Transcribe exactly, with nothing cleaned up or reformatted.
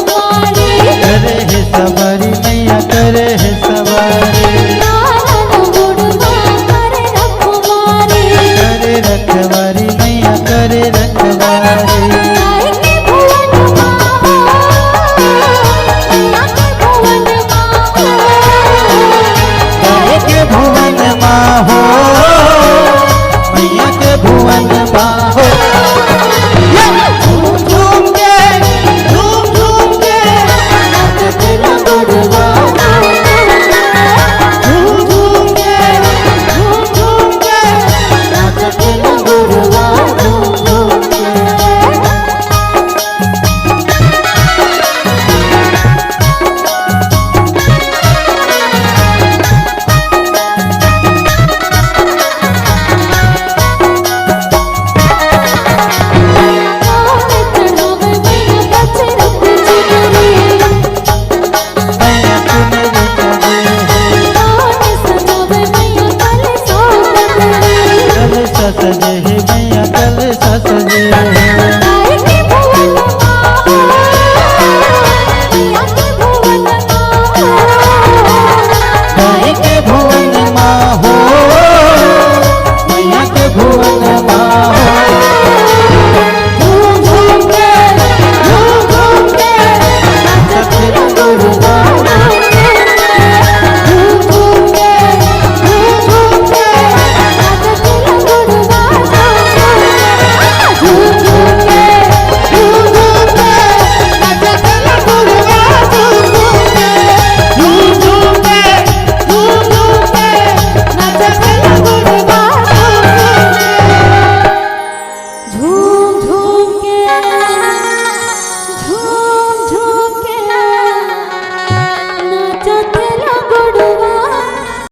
करे हे सवारी मैया, करे हे सवारी। करे रखवारी मैया, करे रखवारी। गाय के भुवन मा हो, मैया के भुवन मा हो। झूम झूम के, झूम झूम के, नाचत ला गढ़वा। झूम झूम के, झूम झूम के, नाचत ला गढ़वा, झूम झूम के। कलसा सजे हे मैया, कलसा सजे हे। गाय के भुवन मा हो, मैया के भुवन